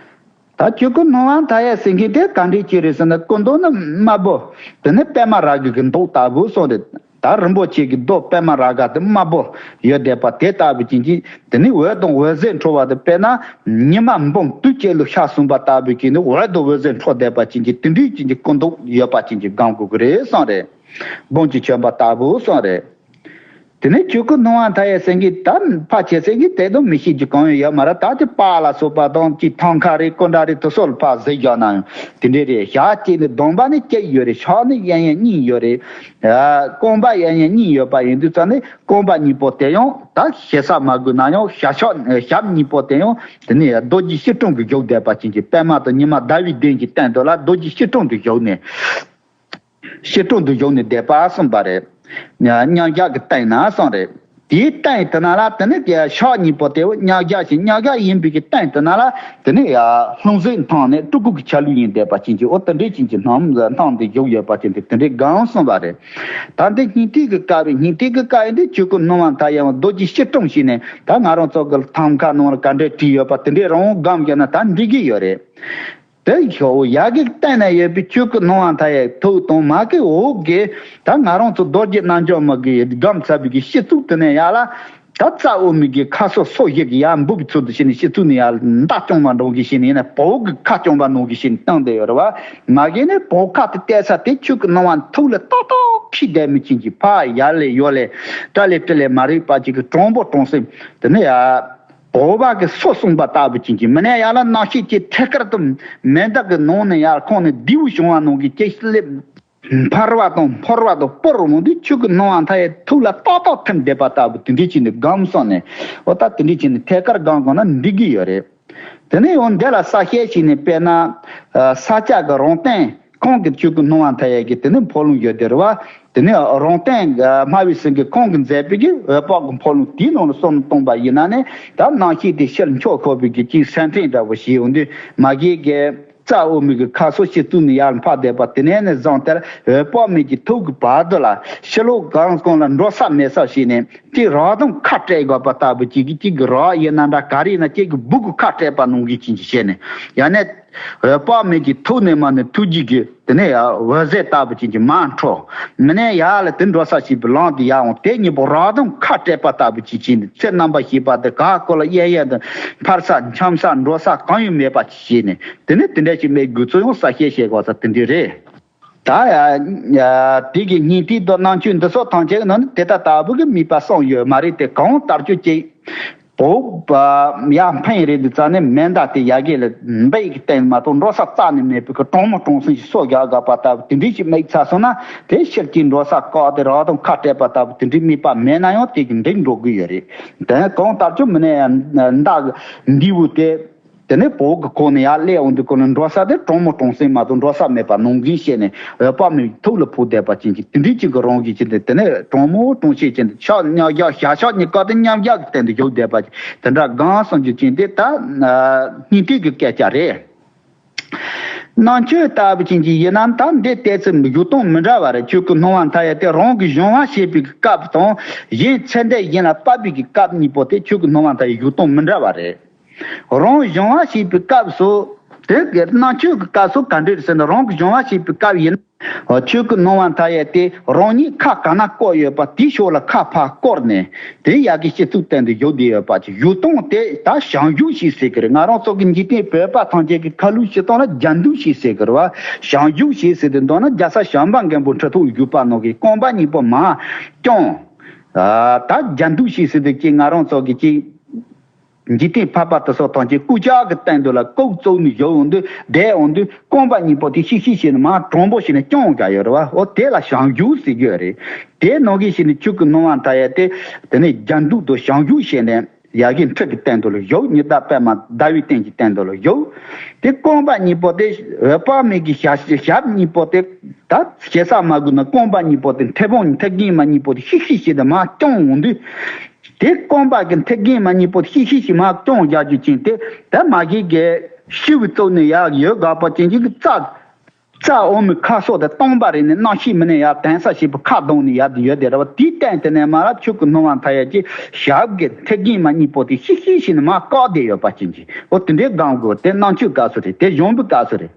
ད་ཆོས་སྐུ་སྣང་བ་མཐའ་ཡས་ཟེར་མཁན་དེ་ག་འདྲས་ཅིག་རེད་ཟེར་ན། སྐུ་མདོག་ནི་དམར་པོ། དེ་ནི་པདྨ་རཱ་གའི་གི་མདོག་ལྟ་བུ་སོགས་རེད། ད་རིན་པོ་ཆེ་གི་མདོག་པདྨ་རཱ་ག་དེ་དམར་པོ་ཡོད་བསྡད་པ་དེ་ལྟ་བུ་ཅན་གྱི། དེ་ནི་འོད་དང་འོད་ཟེར་འཕྲོ་བ་དེ། དཔེར་ན་ཉི་མ་འབུམ་དུས་གཅིག་ལ་ཤར་སོང་བ་ལྟ་བུ་ཅན་ནི། འོད་དང་འོད་ཟེར་འཕྲོ་བསྡད་པ་ཅན་གྱི་དེ་འདྲའི་ཅན་གྱི་སྐུ་མདོག་ཡོད་པ་ཅན་གྱི་སྒོམ་དགོས་ཀྱི་རེད་གསུངས་རེད། འབུམ་གྱི་བྱོན་པ་ལྟ་བུ་གསུངས་རེད། དེ་ནས་ཆོས་སྐུ་སྣང་བ་མཐའ་ཡས་ཟེར་མཁན་དེ་ཕལ་ཆེར་ཟེར་མཁན་དེ་དང་མི་ཤེས་རྒྱུ་གང་ཡང་ཡོད་མ་རེད། ད་དེ་པར་ལ་སོགས་པ་དང་ཅིག་ཐང་ཀ་རེད། སྐུ་འདྲ་རེད། དེ་སོགས་ལ་ཕར་གཟིགས་བཞག་ན་ཡང་དེ་འདྲས་རེད། ཞག་གཅིག་ནི་སྡོམ་པ་ནི་གཅིག་ཡོད་རེད། ཕྱག་ནི་གཡས་གཡོན་གཉིས་ཡོད་རེད། ཨ། རྐང་པ་གཡས་གཡོན་གཉིས་ཡོད་པ་ཡིན་དུས་ཙང་ནས་རྐང་པ་གཉིས་པོ་དེ་ཡང་ད་ཞེ་ས་མ་དགོས་ན་ཡང་ཞབས་ཕྱག་ཞབས་གཉིས་པོ་དེ་ཡང་དེ་ནས་རྡོ་རྗེ་སྐྱིལ་ཀྲུང་གིས་བཞུགས་བསྡད་པ་ཅན་གྱི། པདྨ་དང་ཉི་མ་ཟླ་བའི་གདན་གྱི་སྟེང་དུ་ལ་རྡོ་རྗེ་སྐྱིལ་ཀྲུང་དུ་བཞུགས་ནས། སྐྱིལ་ཀྲུང་དུ་བཞུགས་ནས་བསྡད་པ་གསུངས་པ་རེད། མཉམ་གཞག་གི་སྟེང་ན་གསུངས་རེད། དེའི་སྟེང་དེ་ན་ལ་དེ་ནི་ཕྱག་གཉིས་པོ་དེ་མཉམ་གཞག་ཅིང་། མཉམ་གཞག་ཡིན་པའི་གི་སྟེང་དེ་ན་ལ་དེ་ནི་ལྷུང་བཟེད་འཐེན་ནས་སྤྲུལ་སྐུ་གི་ཆ་ལུགས་ཡིན་བསྡད་པ་ཅན་གྱི། འོ་དེ་འདྲའི་ཅན་གྱི་སྣང་སྣང་དེ་བཞུགས་ཡོད་པ་ཅན་དེ་དེ་འདྲའི་སྒོམ་གསུངས་པ་རེད། ད་འདི་སྙིང་ཐིག་གི་སྐབས་རེད། སྙིང་ཐིག་གི་སྐབས་ཡིན་དུས་ཆོས་སྐུ་སྣང་བ་མཐའ་ཡས་རྡོ་རྗེ་སྐྱིལ་ཀྲུང་བྱས་ནས། ད་ང་རང་ཚོ་གི་ཐང་ཀ་ནང་ལ་ག་འདྲས་བྲིས་ཡོད་པ་དེ་འདྲས་རང་སྒོམ་བྱས་ན་ད་འགྲིག་གི་ཡོད་རེད། དེ་ཞོ་ཡ་གི་སྟེང་ན་ཡོད་པའི་ཆོས་སྐུ་སྣང་བ་མཐའ་ཡས་ཐུགས་དང་མ་གི་འོག་གི། ད་ང་རང་ཚོ་རྡོ་རྗེ་རྣལ་འབྱོར་མ་གི་སྒོམ་ཚར་བའི་གི་སྤྱི་གཙུག་དེ་ནས་ཡར་ལ། ད་རྩ་འོག་མའི་གི་ཁ་སོ་སོ་ཞིག་གི་ཡར་འབུབ་ཚུལ་དུ་བྱས་ནས་སྤྱི་གཙུག་ནས་ཡར་མདའ་རྐྱོང་བ་འདྲ་གི་བྱས་ནས། ཡིན་ན་བོད་གི་ཁ་རྐྱོང་བ་ནང་གི་བྱས་ནས་བཏང་བསྡད་ཡོད་རེད་བ། མ་གི་ནས་བོད་ཁ་དེ་བལྟས་ས་དེ་ཆོས་སྐུ་སྣང་བ་ཐུགས་ལ་ཏག་ཏག་འཁྱིལ་བསྡད་མི་ཅན་གྱི། ཕར་ཡར་ལས་ཡོར་ལས་དགྲ་ལས་གྲི་ལས་མ་རིག་པ་ཅིག་གི་དྲང་པོ་དྲང་སེམས་དེ་ནས་ཡར། བོད་པ་གི་སོ་གསུངས་པ་ལྟ་བུ་ཅན་གྱི། མི་ནས་ཡར་ལ་རྣམ་ཤེས་ཀྱི་ཐད་ཀར་དུ་མེ་མདའ་གི་ནང་ནས་ཡར་ཁོང་ནས་རྡེའུ་བྱུང་བ་ནང་གི་ཅིག་སླེབས། འཕར་བ་དང་འཕོར་བ་དང་སྤོར་འོང་དུས་ཆོས་སྐུ་སྣང་བ་མཐའ་ཡས་ཐུགས་ལ་ཏག་ཏག་ཐིམ་བསྡད་པ་ལྟ་བུ་དེ་འདྲའི་ཅིག་ནས་སྒོམ་སོང་ནས། འོ་ད་དེ་འདྲའི་ཅིག་ནས་ཐད་ཀར་སྒོམ་དགོས་ན་འགྲིག་གི་ཡོད་རེད། དེ་ནས་ཡང་འདི་ལ་གསལ་བཤད་བྱས་ནས། དཔེར་ན་ས་སྐྱ་གི་རོང་སྟོན་ཁོང་གི་ཆོས་སྐུ་སྣང་བ་མཐའ་ཡས་ཀྱི་དེ་ནས་འཕོ་ལུང་ཡོད་དེ་རེད་བ། དེ་ནས་རོང་སྟོན་སྨྲ་བའི་སེང་གེ་ཁོང་གིས་མཛད་པའི་གི་འོད་དཔག་གི་འཕོ་ལུང་དེའི་ནང་ལ་སོ་ནས་བཏང་པ་ཡིན་ན་ནི། ད་རྣམ་ཤེས་དེ་ཕྱིར་འཕྱོ་ཁོ་བའི་གི་ཅིག་སེམས་ཁྲལ་འདྲ་བོ་ཞིག་ཡོང་དུས། མ་གི་གི་རྩ་འོག་མའི་གི་ཁ་སོ་སྤྱི་གཙུག་ནས་ཡར་འཕར་བསྡད་པ་དེ་ནས་ནི་བཟུང་སྟེ་འོད་དཔག་མེད་ཀྱི་ཐུགས་ཀྱི་བར་དུ་ལ། ཕྱི་ལོགས་གང་གང་ལ་འགྲོ་ས་མེད་ས་བྱས་ནས། ཅིག་རག་དང་ཁ་སྤྲད་དགོས་པ་ལྟ་བུ་ཅིག་གི། ཅིག་གི་རག་ཡིན་ན་འདྲ། ག་རེ་ཡིན་ན་ཅིག་གི་སྦུག་གི་ཁ་སྤྲད་པ་ནང་གི་ཅིག་གི་བྱས་ནས། ཡང་ན་འོད་དཔག་མེད་ཀྱི་ཐུགས་ནས་མར་ནི་ཐུགས་རྗེ་གི་དེ་ནས་ཡར་འོད་ཟེར་ལྟ་བུ་ཅིག་གི་མར་འཕྲོ། མི་ནས་ཡར་ལ་དེ་འགྲོ་ས་ཞིག་པའི་ལམ་དེ་ཡར་འོང་། དེ་གཉིས་པོ་རག་དང་ཁ་སྤྲད་པ་ལྟ་བུ་ཅིག་བྱས་ནས། ཚེ་རྣམ་པར་ཤེས་པ་དེ་ག་སྐོར་ལ་གཡས་གཡོན་དུ་འཕར་ས་འཁྱམ་ས་འགྲོ་ས་གང་ཡང་མེད་པ་ཅིག་བྱས་ནས། དེ་ནས་དེ་འདྲ་ཞིག་མེད་དགོས་ཚུལ་ཡང་གསལ་བཤད་བྱེད་དགོས་ས་དེ་འདྲ་རེད། ད་ཡ་ཡ་དེ་གི་སྙིང་ཐིག་དང་རྣམ་དཔྱོད་འདི་སོགས་ཐམས་ཅད་ནང་ནས་དེ་ལྟ་ལྟ་བུ་གི་དམིགས་པ་གསུངས་ཡོད་མ་རེད་དེ། གང་ལྟར་ཆོས་ཅིག་བོད་ཡར་འཕེན་རེད་འདི་ཙ་ནས་མེ་མདའ་དེ་ཡ་གི་ལ་འབེད་ཀྱི་སྟེང་མ་གཏོགས་འགྲོ་ས་རྩ་ནས་མེད་པའི་གི་དྲང་མོ་དྲང་སེམས་ཞིག་སོ་རྒྱག་དགོས་པ་ལྟ་བུ་དེ་འདྲའི་ཞིག་དམིགས་ཚར་སོང་ན། དེ་ཕྱིར་གྱི་འགྲོ་ས་བཀག་སྟེ་རག་དང་ཁ་སྤྲད་པ་ལྟ་བུ་དེ་འདྲའི་དམིགས་པ་མེད་ན་ཡང་དེ་གི་འགྲིག་འགྲོ་གི་ཡོད་རེད། དེ་གང་ལྟར་ཆོས་མི་ནས་མདའ་གི་འདི་བུ་དེ། དེ་ནས་བོད་ཀྱི་ཁོག་ནས་ཡར་སླེབས་འོང་དུས་སྐོར་ལ་འགྲོ་ས་དེ་དྲང་མོ་དྲང་སེམས་མ་གཏོགས་འགྲོ་ས་མེད་པ་ནང་བཞིན་བཤད་ནས། འོད་དཔག་མེད་ཐུགས་ལ་ཕོག་བསྡད་པ་ཅན་གྱི་དེ་འདྲའི་ཅིག་གི་རང་བཞིན་ཅན་དེ། དེ་ནས་དྲང་མོ་དྲང་བཤད་ཅན་དེ། ཕྱག་མཉམ་གཞག་ཞབས་ཕྱག་གཉིས་ཀ་དེ་མཉམ་གཞག་གི་སྟེང་དུ་བཞུགས་བསྡད་པ་ཅིག་དེ་འདྲ་སྒོམ་གསུང་རྒྱུ་ཅན་དེ་ད་སྙིང་ཐིག་གི་སྐད་ཆ་རེད། རྣམ་དཔྱོད་ལྟ་བུ་ཅན་གྱི་ཡིན་ན་ད་འདི་བལྟས་ཚེ་བཞུགས་སྟངས་མི་འདྲ་བ་རེད། ཆོས་སྐུ་སྣང་བ་མཐའ་ཡས་དེ་རང་གི་སྦྱོང་བ་བྱེད་པའི་སྐབས་དང་། གཞན་ཚེ་འདས་གཞན་ལ་དཔག་པའི་གི་སྐབས་གཉིས་པོ་དེ་ཆོས་སྐུ་སྣང་བ་མཐའ་ཡས་བཞུགས་སྟངས་མི་འདྲ་བ་རེད། རང་སྦྱོང་བ་བྱེད་པའི་སྐབས་སུ། དེ་གི་རྣམ་དཔྱོད་ཀྱི་སྐབས་སུ་ག་འདྲ་རེད་ཟེར་ན། རང་གི་སྦྱོང་བ་བྱེད་པའི་སྐབས་ཡིན་ན། ཆོས་སྐུ་སྣང་བ་མཐའ་ཡས་དེ་རང་ཉིད་ཁ་ག་ན་བཀོད་ཡོད་པ་དེའི་ཕྱོགས་ལ་ཁ་ཕར་བསྐོར་ནས། དེ་ཡ་གི་སྤྱི་གཙུག་སྟེང་དུ་བཞུགས་བསྡད་ཡོད་པ་ཅིག་བཞུགས་སྟངས་དེ་ད་བྱང་བཞུགས་ཞེས་ཟེར་གི་རེད། ང་རང་ཚོ་གི་འཇིག་རྟེན་བོད་པ་ཐམས་ཅད་ཀྱི་ཁ་ལུགས་སྤྱི་སྟངས་ལ་རྒྱ་འདུག་ཞེས་ཟེར་གི་རེད་བ། བྱང་བཞུགས་ཞེས་ཟེར་དུས་མདོར་ན་རྒྱལ་ཚབ་བྱམས་པ་མགོན་པོ་ཁྲི་ཐོག་བཞུགས་པ་ནང་གི་རྐང་པ་གཉིས་པོ་མར་བརྐྱངས། ཨ། ད་རྒྱ་འདུག་ཞེས་ཟེར་དུས་ཀྱི་ང་རང་ཚོ་གི་ཅིག་འཇིག་རྟེན་ཕལ་པ་དེ་ཚོ་ཐམས་ཅད་སྐུ་ཅག་གི་སྟེང་དུ་ལ་ལྐོག་བཙུགས་ནས་བཞུགས་འོང་དུས། བསྡད་འོང་དུས་རྐང་པ་གཉིས་པོ་དེ་ཤིག་ཤིག་བྱས་ནས་མར་དྲང་པོ་བྱས་ནས་བརྐྱངས་བཞག་ཡོད་རེད་བ། འོ་དེ་ལ་བྱང་བཞུགས་ཟེར་གྱི་ཡོད་རེད། དེ་ནང་གི་ཞིག་ནི་ཆོས་སྐུ་སྣང་བ་མཐའ་ཡས་དེ། དེ་ནས་རྒྱ་འདུག་ཏུ་བྱང་བཞུགས་བྱས་ནས་ཡ་གི་ཁྲི་གི་སྟེང་དུ་ལ་བཞུགས། ཉི་ཟླ་པདྨ་ཟླ་བའི་སྟེང་གི་སྟེང་དུ་ལ་བཞུགས། དེ་རྐང་པ་གཉིས་པོ་དེ་འོད་དཔག་མེད་ཀྱི་ཞབས་ཞབས་གཉིས་པོ་དེ། ད་ཞེ་ས་མ་དགོས་ན་རྐང་པ་གཉིས་པོ་དེ་མཐེ་བོང་མཐེ་རྒན་མ་གཉིས་པོ་དེ་ཤིག་ཤིག་བྱས་ཏེ་མར་བརྐྱངས་འོང་དུས། དེ་རྐང་པ་གི་མཐེ་རྒན་མ་གཉིས་པོ་ཤིག་ཤིག་ཤིག་མར་བརྐྱངས་བཞག་རྒྱུ་ཅན་དེ། ད་མ་གི་གི་ཤི་བའི་ཚུལ་ནས་ཡར་ཡོད་དགོས་པ་ཅན་གྱི་རྩ། རྩ་འོ་མའི་ཁ་གསོ་དེ་སྟོང་པ་རེད་ནས་རྣམ་ཤེས་མི་ནས་ཡར་དེང་ས་ཞིག་པུ་ཁ་གདོང་ནས་ཡར་དུ་ཡོད་དེ་ར་བ། དེའི་སྟེང་དེ་ནས་མ་ར་ཆོས་སྐུ་སྣང་བ་མཐའ་ཡས་ཀྱི་ཞབས་ཀྱི་མཐེབ་གིན་མ་གཉིས་པོ་དེ་ཤིག་ཤིག་ཤིག་ནས་མར་བཀག་བསྡད་ཡོད་པ་ཅན་གྱི། འོ་དེ་འདྲའི་སྒང་གོ་དེ་རྣམ་དཔྱོད་སྐབས་སུ་རེད། དེ་གཞུང་པའི་སྐབས་སུ་རེད།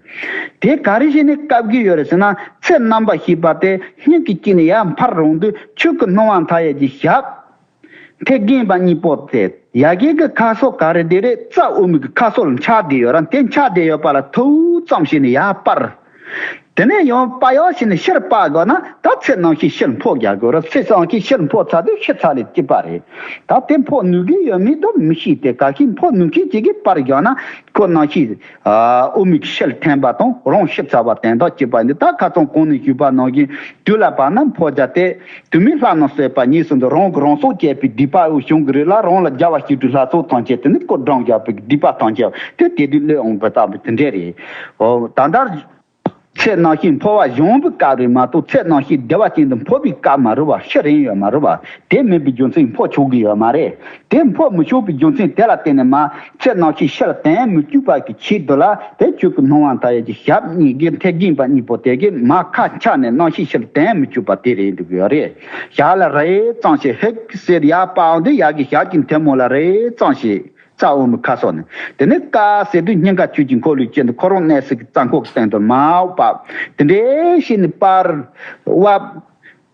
དེ་ག་རེ་བྱས་ནས་བཀག་གི་ཡོད་རེད་ཟེར་ན། ཚེ་རྣམ་པར་ཤེས་པ་དེ་སྙིང་གི་དཀྱིལ་ནས་ཡར་འཕར་རུང་དུས་ཆོས་སྐུ་སྣང་བ་མཐའ་ཡས་ཀྱི་ཞབས་མཐེབ་གིན་པ་གཉིས་པོ་དེ་ཡ་གི་གི་ཁ་གསོ་ག་རེ་དེ་རེད། རྩ་འོ་མའི་གི་ཁ་གསོ་ལ་འཆར་བསྡད་ཡོད་ར། དེ་འཆར་བསྡད་ཡོད་པ་ལ་ཐུག་ཙམ་བྱས་ནས་ཡར་སྤར། དེ་ནས་ཡང་སྤར་ཡག་བྱས་ནས་ཕྱིར་སྤར་དགོས་ན་ད་ཚེ་རྣམ་ཤེས་ཕྱིར་འཕོ་རྒྱག་དགོས་ར། ཚེ་རྣམ་ཤེས་ཕྱིར་འཕོ་ཚར་དུས་ཤི་ཚར་ལས་སྐྱིད་པ་རེད། ད་དེ་འཕོ་ནུས་ཀྱི་ཡོད་མེད་དུ་མི་ཤེས་ཏེ། གལ་སྲིད་འཕོ་ནུས་མཁན་ཅིག་གིས་སྤར་བཞག་ན་ཁོ་རྣམ་ཤེས་ཨ་འོ་མའི་ཕྱིར་འཐེན་པ་དང་རང་ཤི་ཚར་བ་དེ་འདྲ་སྐྱིད་པ་འདི། ད་ཁ་སང་གོང་ནས་ཞུས་པ་ནང་བཞིན་དུས་ལ་བབ་ན་འཕོ་རྒྱག་སྟེ། དུས་མིན་ལྷ་རྣམས་གསོད་པ་ཉིད་སོང་དུས་རང་གི་རང་སྲོག་བཅད་པའི་སྡིག་པ་འོ་བྱུང་གི་རེད་ལ། རང་ལ་རྒྱལ་བ་ཞི་ཁྲོའི་ལྷ་ཚོགས་ཐམས་ཅད་དེ་ནི་སྐུ་བསྒྲེངས་བཞག་པའི་སྡིག་པ་ཐམས་ཅད་དེ་དེ་དུས་སླེབས་འོང་བ་ལྟ་བུ་དེ་འདྲས་རེད། འོ་ད་ལྟ། ཚེ་རྣམ་ཤེས་འཕོ་བ་གཞུང་པའི་སྐབས་རེད་མ་གཏོགས། ཚེ་རྣམ་ཤེས་བདེ་བ་ཅན་དུ་འཕོ་བའི་སྐབས་མ་རེད་བ། ཤི་རན་ཡོད་མ་རེད་བ། དེ་མེད་པའི་རྒྱུ་མཚན་འཕོ་ཆོག་གི་ཡོད་མ་རེད། དེ་འཕོ་མི་ཆོག་པའི་རྒྱུ་མཚན་དེ་ལ་བརྟེན་ནས་མ་ཚེ་རྣམ་ཤེས་ཕྱིར་དོན་མི་བཅུག་པ་གི་ཆེད་དུ་ལ། དེ་ཆོས་སྐུ་སྣང་བ་མཐའ་ཡས་ཀྱི་ཞབས་གཉིས་ཀྱི་མཐེབ་གིན་པ་གཉིས་པོ་དེ་གིས་མ་ཁ་འཆར་ནས་རྣམ་ཤེས་ཕྱིར་དོན་མི་བཅུག་པ་དེ་རེད་འདུག་ཡོད་རེད། ཞབས་ལ་རེ་ཙམ་ཞིག་ཧིག་སེར་ཡར་སྤར་འོང་དུས་ཡ་གི་ཞབས་ཀྱི་མཐེ་མོ་ལ་རེ་ཙམ་ཞིག་རྩ་འོ་མའི་ཁ་གསོ་ནས། དེ་ནས་ཀ་ཟེར་དུས་སྙིང་ག་ཆོས་ཀྱི་འཁོར་ལོས་བཅད་འདུག་ཁོ་རང་གནས་སའི་གི་རྩ་འཁོར་གྱི་སྟེང་དུ་མ་འོག་པ། དེ་འདྲའི་ཤིན་ནི་པར་བ་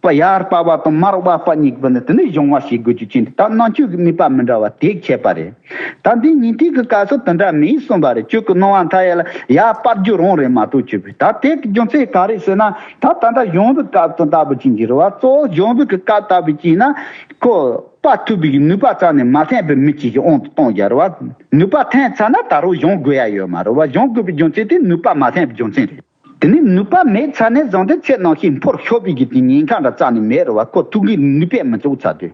པ་ཡར་པ་བ་དང་མར་བ་པ་གཉིས་པོ་ནི་དེ་ནས་སྦྱོང་བ་ཞིག་དགོས་རྒྱུ་ཅན་དེ། ད་རྣམ་དཔྱོད་ཀྱི་དམིགས་པ་མི་འདྲ་བ་དེ་ཁྱད་པར་རེད། ད་འདི་ཉིན་ཐིག་གི་སྐབས་སུ་དེ་འདྲ་མེད་གསུངས་པ་རེད། ཆོས་སྐུ་སྣང་བ་མཐའ་ཡས་ལ་ཡར་སྤར་རྒྱུ་རང་རེད་མ་གཏོགས་ཆོས་པས། ད་དེ་གི་རྒྱུ་མཚན་ག་རེ་ཟེར་ན། ད་ད་ལྟ་གཞུང་པའི་སྐབས་དང་ལྟ་བུ་ཅན་གྱི་རེད་བ། གཙོ་བོ་གཞུང་པའི་གི་སྐབས་ལྟ་བུ་ཅན་ན་ཁོ། སྤར་ཐུབ་པའི་ནུས་པ་རྩ་ནས་མ་ཐོན་པའི་མི་གཅིག་གི་དབང་དུ་གཏོང་རྒྱུ་རེད་བ། ནུས་པ་ཐོན་ཚར་ན་ད་རུང་སྦྱོང་དགོས་ཡ་ཡོད་མ་རེད་བ། སྦྱོང་དགོས་པའི་རྒྱུ་མཚན་དེ་ནུས་པ་མ་ཐོན་པའི་རྒྱུ་མཚན་རེད། དེ་ནི་ནུས་པ་མེད་ཚར་ནས་བཟུང་སྟེ་ཚེ་རྣམ་ཤེས་འཕོར་ཤོར་བའི་གི་དེ་ཉེན་ཁ་འདྲ་རྩ་ནས་མེད་རེད་བ། ཁོ་ཐུག་གི་ནུས་པས་མི་ཚུགས་ཚར་དུས།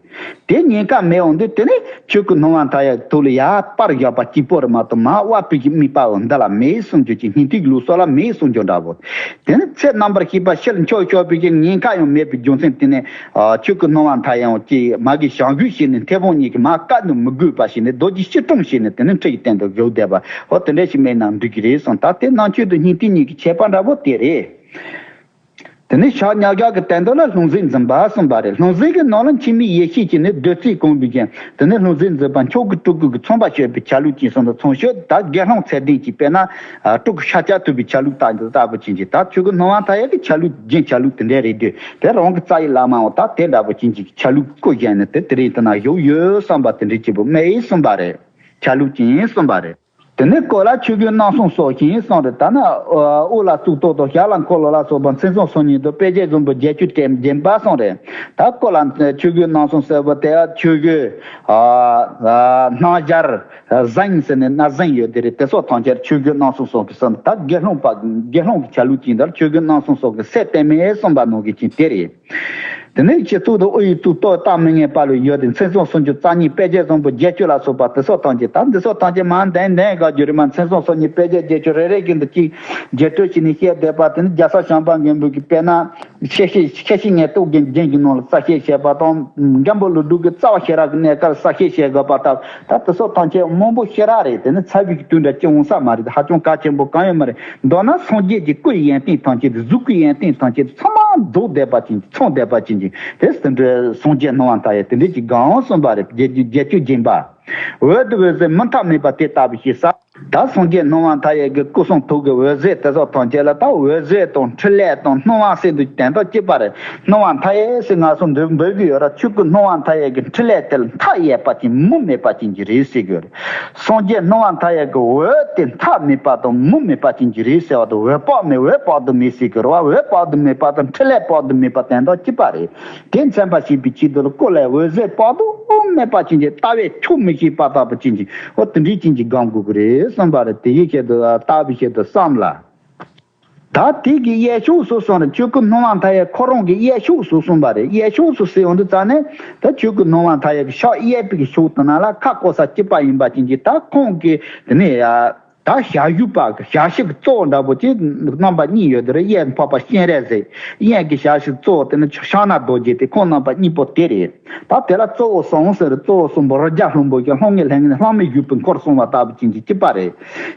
དེ་ཉེན་ཁ་མེད་འོང་དུས་དེ་ནི་ཆོས་སྐུ་སྣང་བ་མཐའ་ཡས་ཐུགས་ལ་ཡར་སྤར་བཞག་པ་གཅིག་པོ་རེད་མ་གཏོགས། མར་བབས་པའི་གི་དམིགས་པ་འོ་འདི་ལ་མེད་གསུང་རྒྱུ་ཅིག་སྙིང་ཐིག་ལུགས་སྲོལ་ལ་མེད་གསུང་རྒྱུ་འདྲ་བོ། དེ་ནི་ཚེ་རྣམ་པར་ཤེས་པ་ཕྱིར་འཕོ་ཤོར་བའི་གི་ཉེན་ཁ་ཡང་མེད་པའི་རྒྱུ་མཚན་དེ་ནི། ཨ་ཆོས་སྐུ་སྣང་བ་མཐའ་ཡས་ཀྱིས་མ་གི་བྱང་གུས་བྱས་ནས་མཐེ་བོང་གཉིས་ཀྱིས་མ་བཀབ་ནས་མི་དགོས་པ་བྱས་ནས་རྡོ་རྗེ་སྐྱིལ་ཀྲུང་བྱས་ནས་དེ་ནི་ཁྲི་ཡི་སྟེང་དུ་བཞུགས་བསྡད་པ། ཨོ་དེ་འདྲ་ཞིག་མེད་ན་འགྲིག་གི་རེད་གསུངས། ད་དེ་རྣམ་དཔྱོད་དང་སྙིང་ཐིག་གཉིས་ཀྱི་ཁྱད་པར་འདྲ་བོ་དེ་རེད། དེ་ནས་ཕྱག་གཉིས་ཀ་གི་སྟེང་དུ་ལ་ལྷུང་བཟེད་འཛིན་པ་གསུངས་པ་རེད། ལྷུང་བཟེད་ཀྱི་ནང་ལ་འཆི་མེད་ཡེ་ཤེས་ཀྱི་ནི་བདུད་རྩིས་གང་བའི་རྒྱན། དེ་ནས་ལྷུང་བཟེད་འཛིན་པ་མཆོག་གི་སྤྲུལ་སྐུ་གི་མཚོན་པ་བྱེད་པའི་ཆ་ལུགས་ཀྱི་སོ་ནི་མཚོན་བྱེད། ད་དགེ་སློང་ཚད་ལྡན་གྱིས་དཔེར་ན་སྤྲུལ་སྐུ་ཤཱཀྱ་ཐུབ་པའི་ཆ་ལུགས་ལྟ་ལྟ་བུ་ཅན་གྱི། ད་ཆོས་སྐུ་སྣང་བ་མཐའ་ཡས་ཀྱི་ཆ་ལུགས་རྒྱན་ཆ་ལུགས་དེ་འདྲའི་རེད་དུས། དེ་རང་གི་རྩ་ཡི་བླ་མའང་ད་དེ་འདྲ་བོ་ཅན་གྱི་ཆ་ལུགས་བཀོད་བཞག་ནས་དེ་དེ་རིང་དེ་ན་བཞུགས་ཡོད་བསམ་པ་དེ་འདྲའི་སྐྱེས་བུ་མེད་གསུངས་པ་རེད། ཆ་ལུགས་ཅན་གསུངས་པ་རེད། དེ་ནས་སྐོར་ལ་ཆོས་གོས་རྣམ་གསུམ་སོགས་ཀྱིས་གསུངས་རེད། ད་ན་དབུ་ལ་གཙུག་ཏོར་དང་ཞྭ་ལ་འཁོར་ལོ་ལ་སོགས་པ་མཚན་གསུམ་སོ་གཉིས་དང་དཔེ་བྱད་བཟང་པོ་བརྒྱད་ཅུ་དྲན་བརྒྱན་པ་གསུངས་རེད། ད་སྐོར་ལ་ཆོས་གོས་རྣམ་གསུམ་ཟེར་བ་དེ་ཆོས་གོས་སྣང་སྦྱར་ཟངས་ཟེར་ནས་སྣ་ཟངས་ཡོད་དེ་རེད། དེ་སོགས་ཐམས་ཅད་ཆོས་གོས་རྣམ་གསུམ་སོགས་ཀྱིས་གསུངས། ད་དགེ་སློང་པ་དགེ་སློང་གི་ཆ་ལུགས་ཅན་དེར་ཆོས་གོས་རྣམ་གསུམ་སོགས་ཀྱི་སེ་སྟོན་མེད་གསུངས་པ་ནང་བཞིན་དེ་རེད། དེ་ནས་སྤྱི་གཙུག་ཏུ་དབུ་ཡི་གཙུག་ཏོར་བལྟ་མི་ངན་པ་ལུས་ཡོད་དེ། མཚན་གསུམ་སུམ་ཅུ་རྩ་གཉིས་དཔེ་བྱད་བཟང་པོ་བརྒྱད་ཅུ་ལ་སོགས་པ་དེ་སོགས་ཐམས་ཅད། ད་འདི་སོགས་ཐམས་ཅད་མ་འདོན་འདོན་དགའ་རྒྱུ་རེད་མ། མཚན་གསུམ་སོ་གཉིས་དཔེ་བྱད་བརྒྱད་ཅུ་རེ་རེ་བཞིན་དུ་གཅིག་བརྒྱད་སྤྲོས་བྱས་ནས་བཤད་བསྡད་པ་དེ་ནི་རྒྱལ་ཚབ་བྱམས་པ་མགོན་པོ་གིས་དཔེར་ན་ཁྱད་ཆོས་ཁྱད་ཆོས་ངན་རྟོག་གི་རྒྱན་གྱི་ནང་ལ་རྩ་ཤེས་བཤད་པ་དང་། མགོན་པོ་ཀླུ་སྒྲུབ་ཀྱིས་རྩ་བ་ཤེས་རབ་ཀྱི་གནས་སྐབས་རྩ་ཤེས་བཤད་དགོས་པ་ལྟར། ད་དེ་སོགས་ཐམས་ཅད་མང་པོ་ཤེས་རབ་རེད། དེ་ནི་ཚ་བའི་གི་དུས་འདྲ་ཅི་འོང་ས་མ་རེད། ཧ་ཅང་གལ་ཆེན་པོ་གང་ཡང་མ་རེད། མདོར་ན་སངས་རྒྱས་ཀྱི་སྐུའི་ཡོན་ཏན་ཐམས་ཅད་དང་གཟུགས་ཀྱི་ཡོན་ཏན་ཐམས་ཅད་ཚང་མ་རྫོགས་བསྡད་པ་ཅན་གྱི་ཚང་བསྡད་པ་ཅན་གྱི་དེ་དེ་འདྲའི་སངས་རྒྱས་སྣང་བ་མཐའ་ཡས་དེ་འདྲའི་ཅིག་གང་གསུངས་པ་རེད། བརྒྱད་ཅུ་བརྒྱད་ཅུ་བརྒྱན་པ། འོད་དུ་འོད་ཟེར་མུ་མཐའ་མེད་པ་དེ་ལྟ་བུ་ཞེས་ས། ད་སངས་རྒྱས་སྣང་བ་མཐའ་ཡས་ཀྱི་སྐུ་གསུང་ཐུགས་ཀྱི་འོད་ཟེར་དེ་སོགས་ཐམས་ཅད་ལ་ད་འོད་ཟེར་དང་འཕྲིན་ལས་དང་སྣང་བ་ཟེར་དུས་དོན་དག་གཅིག་པ་རེད། སྣང་བ་མཐའ་ཡས་ཟེར་ང་ཚོ་འདོན་འབོད་ཀྱི་ཡོད་ར། ཆོས་སྐུ་སྣང་བ་མཐའ་ཡས་ཀྱི་འཕྲིན་ལས་དེ་ལ་མཐའ་ཡས་པ་ཅན་མུ་མེད་པ་ཅན་གྱི་རེད་ཟེར་གྱི་ཡོད་རེད། སངས་རྒྱས་སྣང་བ་མཐའ་ཡས་ཀྱི་འོད་དེ་མཐའ་མེད་པ་དང་མུ་མེད་པ་ཅན་གྱི་རེད་ཟེར་བ་དང་། འོད་དཔག་མེད་འོད་དཔག་ཏུ་མེད་ཟེར་གྱི་རེད་བ། འོད་དཔག་ཏུ་མེད་པ་དང་འཕྲིན་ལས་དཔག་ཏུ་མེད་པ་དོན་དག་གཅིག་པ་རེད། དེ་མཚོན་པར་བྱེད་པའི་ཆེད་དུ་ལ་སྐུ་ལ་འོད་ཟེར་དཔག་ཏུ་མེད་པ་ཅན་གྱི་ལྟ་བས་ཆོག་མི་ཤེས་པ་ལྟ་བུ་ཅན་གྱི་འོ་དེ་འདྲའི་ཅན་གྱི་སྒོམ་དགོས་ཀྱི་རེད་གསུངས་པ་རེད། དེ་ཡི་ཆེད་དུ་ལྟ་བུའི་ཆེད་དུ་བསམ་ལ། ད་དེ་གི་གཡས་ཕྱོགས་སུ་སོང་རེད། ཆོས་སྐུ་སྣང་བ་མཐའ་ཡས་ཁོ་རང་གི་གཡས་ཕྱོགས་སུ་སོང་བ་རེད། གཡས་ཕྱོགས་སུ་ཟེར་ཡོང་དུས་ཙ་ནས་ད་ཆོས་སྐུ་སྣང་བ་མཐའ་ཡས་ཀྱི་ཕྱག་གཡས་པའི་གི་ཕྱོགས་དེ་ན་ལ་ཁ་བསྐོར་ས་གཅིག་པ་ཡིན་པ་ཅན་གྱི་ད་ཁོང་གི་དེ་ནས་ཡ། ད་ཞབས་ཞུ་པ་གི་ཞབས་ཕྱི་གི་གཙོ་བོ་འདྲ་པོ་ཅིག་རྣམ་པ་གཉིས་ཡོད་དེ་རེད། གཡས་འཕགས་པ་སྤྱན་རས་གཟིགས། གཡོན་གྱི་ཞབས་ཕྱི་གཙོ་བོ་དེ་ནི་ཕྱག་ན་རྡོ་རྗེ་དེ་ཁོང་རྣམ་པ་གཉིས་པོ་དེ་རེད། ད་དེ་ལ་གཙོ་བོ་གསུམ་ཟེར། གཙོ་བོ་གསུམ་པོ་རི་རྒྱལ་ལྷུན་པོ་གི་ལྷང་ངེ་ལྷང་ངེ་ལྷང་མེ་བཞུགས་པའི་འཁོར་གསུང་བ་ལྟ་བུ་ཅན་གྱི་གཅིག་པ་རེད།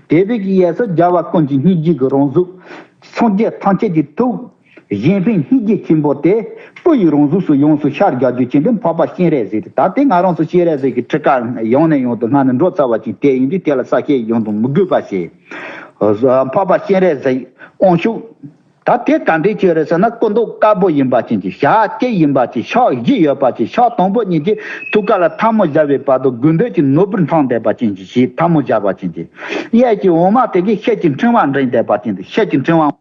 དེ་བས་ཀྱི་གཡས་སུ་རྒྱལ་བ་ཀུན་གྱི་སྙིང་རྗེ་གི་རང་གཟུགས། སངས་རྒྱས་ཐམས་ཅད་ཀྱི་ཐུགས། གཞན་ཕན་སྙིང་རྗེ་ཆེན་པོ་དེ། སྤུ་ཡི་རང་གཟུགས་སུ་ཡོངས་སུ་ཤར་རྒྱག་རྒྱུ་ཅན་དེ་འཕགས་པ་སྤྱན་རས་གཟིགས་ཏེ། ད་དེ་ང་རང་ཚོ་སྤྱན་རས་གཟིགས་ཀྱི་ཁྲི་ཁར་ཡང་ནས་ཡང་དུ་སྔ་ནས་འགྲོ་ཚར་བ་ཅིག་དེ་ཡིན་དུས། དེ་ལ་གསལ་བཤད་ཡང་དུ་མི་དགོས་པ་བྱས། འཕགས་པ་སྤྱན་རས་གཟིགས་དབང་ཕྱུག་ད་དེ་ག་འདྲས་ཅིག་རེད་ཟེར་ན། སྐུ་མདོག་དཀར་པོ་ཡིན་པ་ཅན་གྱི། ཞལ་དཀར་ཡིན་པ་ཅན། ཕྱག་བཞི་ཡོད་པ་ཅན། ཕྱག་དང་པོ་གཉིས་ཀྱིས་ཐུགས་ཀ་ལ་ཐལ་མོ་སྦྱར་བའི་བར་དུ་དགོས་འདོད་ཀྱི་ནོར་བུར་འཕངས་བསྡད་པ་ཅན་གྱི་ཞལ་ཐལ་མོ་སྦྱར་བ་ཅན་གྱི། གཡས་ཀྱི་འོག་མ་དེ་གིས་ཤེལ་གྱི་ཕྲེང་བ་འདྲེན་བསྡད་པ་ཅན་དུ། ཤེལ་གྱི་ཕྲེང་བ།